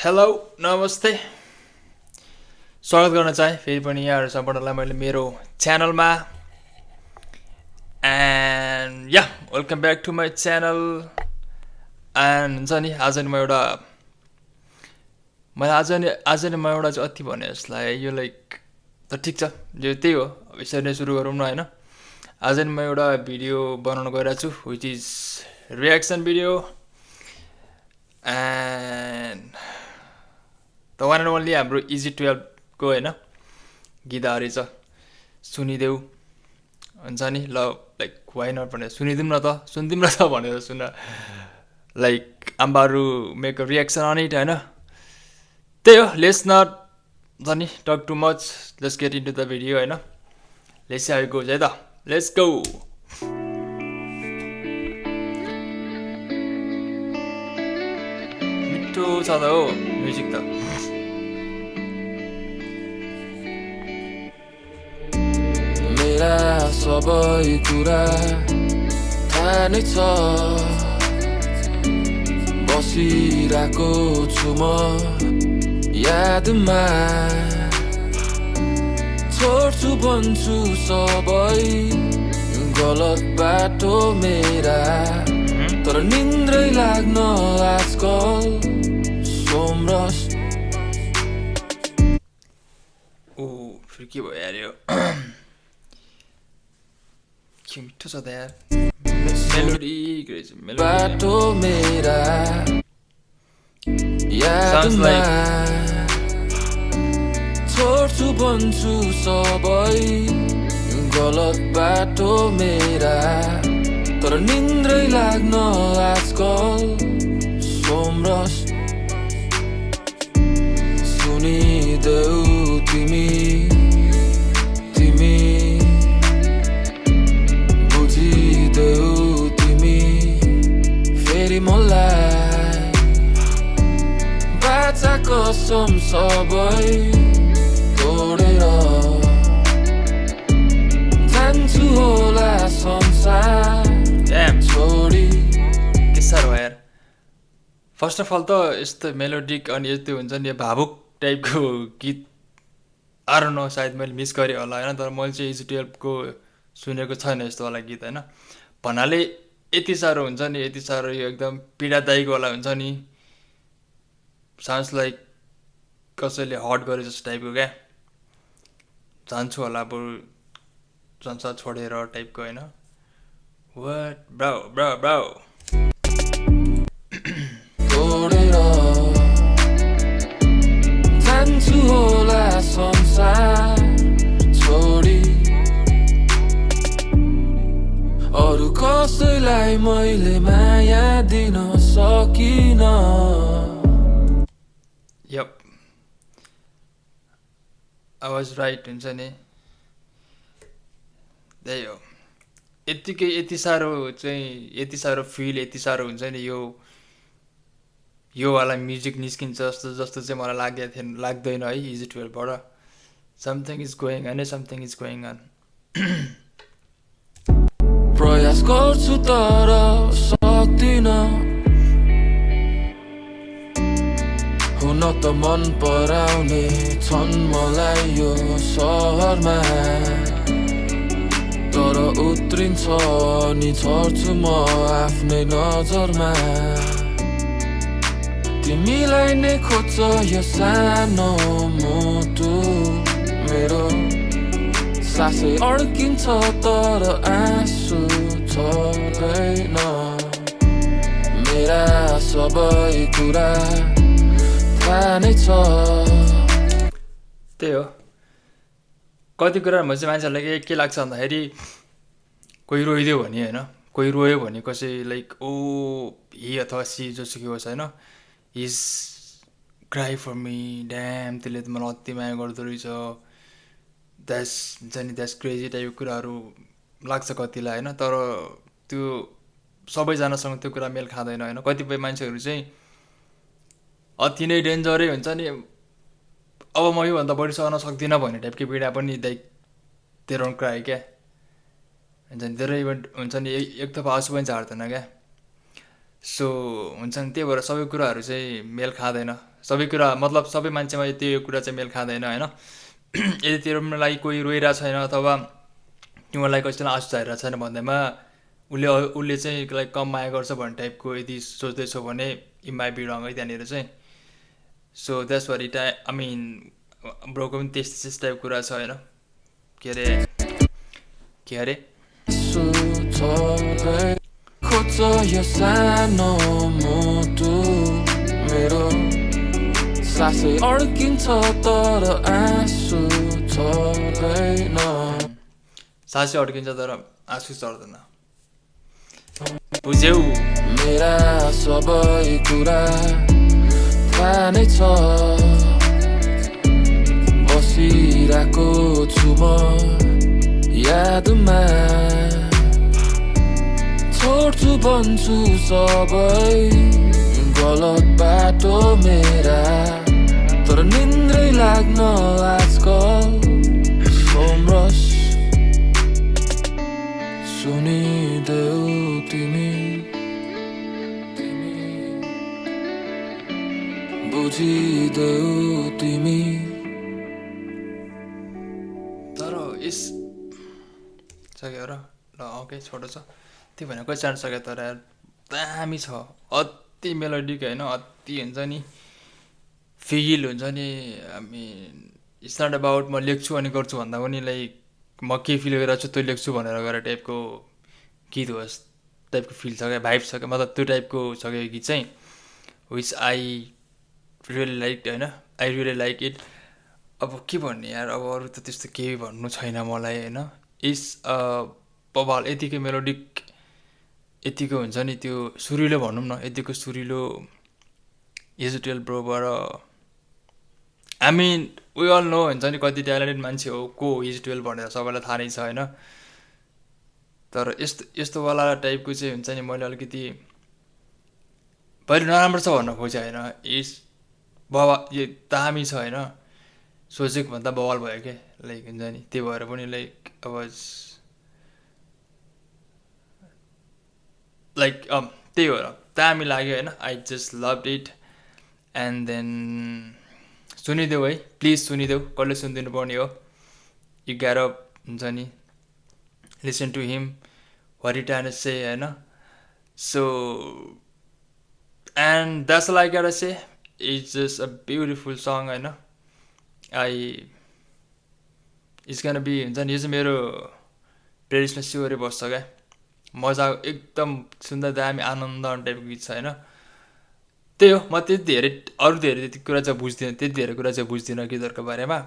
Hello नमस्ते स्वागत गर्न चाहे फेरि पनि यहाँहरू सम्पूर्णलाई मैले मेरो च्यानलमा and yeah welcome back to my channel and हुन्छ नि आज नि म एउटा चाहिँ अति भने यसलाई यो लाइक त ठिक छ यो त्यही हो यसरी नै सुरु गरौँ न होइन आज नि म एउटा भिडियो बनाउन गइरहेको छु which is reaction video and the one and only हाम्रो इजी 12 को होइन गीतहरू छ सुनिदेऊ हुन्छ नि ल लाइक वाइ नट भनेर सुनिदिउँ न त सुनिदिउँ न त भनेर सुन लाइक आम्बाहरू make a reaction on it होइन त्यही हो लेट्स नट छ नि talk too much let's get into the video होइन let's see how it goes है त लेट्स गो मिठो छ त हो म्युजिक त मेरा सबै कुरा थाहा नै छ बसिरहेको छु म यादमा छोड्छु भन्छु सबै गलत बाटो मेरा तर निन्द्रै लाग्न आजकल सोमरस ओ फेरि के भयो यार यो के मिठो छ त यार मेलोडी बाटो मेरा Sounds यादमा छोड्छु भन्छु सबै गलत बाटो मेरा तर निन्द्रै लाग्न आजकल सोमरस सुनिदेऊ तिमी तिमी बुझिदेऊ तिमी फेरि मलाई बाचा कसम सबै तोडेर जान्छु होला संसार Damn. छोडी के साह्रो यार फर्स्ट अफ अल त यस्तो मेलोडिक अनि यस्तो हुन्छ नि भावुक टाइपको गीत आरो न सायद मैले मिस गरेँ होला होइन तर मैले चाहिँ इजी 12 को सुनेको छैन यस्तोवाला गीत होइन भन्नाले यति साह्रो हुन्छ नि यति साह्रो यो एकदम पीडादायीको वाला हुन्छ नि साउन्ड्स लाइक कसैले हट गरे जस्तो टाइपको क्या जान्छु होला बरु संसार छोडेर टाइपको होइन वाट ब्राउ ब्राउ ब्राउ तोडेर जान्छु होला संसार छोडी अरू कसैलाई मैले माया दिन सकिन यप आई वाज राइट हुन्छ नि त्यही हो यत्तिकै यति साह्रो फिल यति साह्रो हुन्छ नि यो वाला म्युजिक निस्किन्छ जस्तो चाहिँ मलाई लाग्दैन है इजी 12 बाट something is going on something is going on प्रयास गर्छु तर सक्दिन हुन त मन पराउने छन् मलाई यो सहरमा तर उत्रिन्छ नि छर्छु म आफ्नै नजरमा तिमीलाई नै खोज्छ यो सानो मुटु मेरो सासै अड्किन्छ तर आँसु छँदैन मेरा सबै कुरा थाहा नै छ त्यही हो कति कुरामा चाहिँ मान्छेहरूलाई के लाग्छ भन्दाखेरि कोही रोइदियो भने होइन कोही रोयो भने कसै लाइक ओ हि अथवा सी जोसुकै होस् होइन is cry for me damn त्यसले त मलाई अति माया गर्दो रहेछ द्याट्स क्रेजी टाइपको कुराहरू लाग्छ कतिलाई होइन तर त्यो सबैजनासँग त्यो कुरा मेल खाँदैन होइन कतिपय मान्छेहरू चाहिँ अति नै डेन्जरै हुन्छ नि अब म योभन्दा बढी सहन सक्दिनँ भन्ने टाइपको पीडा पनि लाइक दे डोन्ट क्राई क्या हुन्छ नि धेरै हुन्छ नि एक थोपा आँसु पनि झार्दैन क्या सो हुन्छ नि त्यही भएर सबै कुराहरू चाहिँ मेल खाँदैन सबै कुरा मतलब सबै मान्छेमा त्यो कुरा चाहिँ मेल खाँदैन होइन यदि तेरो लागि कोही रोइरहेको छैन अथवा तिमीलाई कसैलाई आँसु झरिरहेको छैन भन्दैमा उसले चाहिँ लाइक कम माया गर्छ भन्ने टाइपको यदि सोच्दैछौ भने इ माइ बी रङ है त्यहाँनिर चाहिँ so that's what it I mean ब्रोको पनि त्यस टाइपको कुरा छ होइन के अरे 수터에 खोज्छ सानो मुटु मेरो सासै अड्किन्छ तर आँसु झर्दैन सासै अड्किन्छ तर आँसु चढ्दैन बुझ्यौ मेरा सबै कुरा थाहा नै छ बसिरहेको छु म यादमा छोड्छु भन्छु सबै गलत बाटो मेरा तर निन्द्रै लाग्न आजकल सोमरस सुनिदेऊ तिमी बुझिदेऊ तिमी तर यस सक्यो र ल ओके छोटो छ त्यो भनेर कोही चाहनु सक्यो तर यार दामी छ अति मेलोडिक होइन अति हुन्छ नि फिल हुन्छ नि हामी इट्स नट अबाउट म लेख्छु अनि गर्छु भन्दा पनि लाइक म के फिल गरिरहेको छु त्यो लेख्छु भनेर गएर टाइपको गीत होस् टाइपको फिल छ क्या भाइब छ क्या मतलब त्यो टाइपको छ क्या गीत चाहिँ विच आई रियली लाइक होइन आई रियली लाइक इट अब के भन्ने यार अब अरू त त्यस्तो केही भन्नु छैन मलाई होइन इस बवाल यतिकै मेलोडिक यतिको हुन्छ नि त्यो सुरिलो भनौँ न यतिको सुरिलो इजिटेल ब्रोबाट I mean we all know हुन्छ नि कति ट्यालेन्टेड मान्छे हो को इजिटेल भनेर सबैलाई थाहा नै छ होइन तर यस्तोवाला टाइपको चाहिँ हुन्छ नि मैले अलिकति पहिले नराम्रो छ भन्न खोजेँ होइन इस बवा यो दामी छ होइन सोचेको भन्दा बवाल भयो क्या लाइक हुन्छ नि त्यो भएर पनि लाइक अब लाइक त्यही भएर दामी लाग्यो होइन I just love it and then सुनिदेऊ है प्लिज सुनिदेऊ कसले सुनिदिनु पर्ने हो यु ग्याट अप हुन्छ नि listen to him what it and say होइन so and that's like at say it's just a beautiful song होइन इट्स क्यान बी हुन्छ नि यो चाहिँ मेरो प्लेलिस्टमा सिवरै बस्छ क्या मजा एकदम सुन्दा दामी आनन्द टाइपको गीत छ होइन त्यही हो म त्यति धेरै अरू धेरै त्यति कुरा चाहिँ बुझ्दिनँ त्यति धेरै कुरा चाहिँ बुझ्दिनँ गीतहरूको बारेमा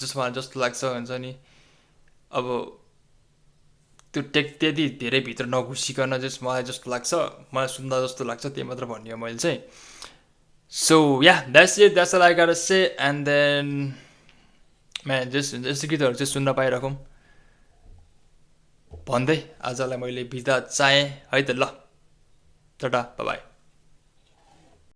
जस्तो मलाई जस्तो लाग्छ हुन्छ नि अब त्यो त्यति धेरै भित्र नघुसिकन जस्ट मलाई जस्तो लाग्छ मलाई सुन्दा जस्तो लाग्छ त्यही मात्र भन्ने हो मैले चाहिँ so yeah that's it that's like are say and then man just यस्तो गीतहरू चाहिँ सुन्न पाइराखौँ भन्दै आजलाई मैले बिदा चाहेँ है त ल टाटा बाई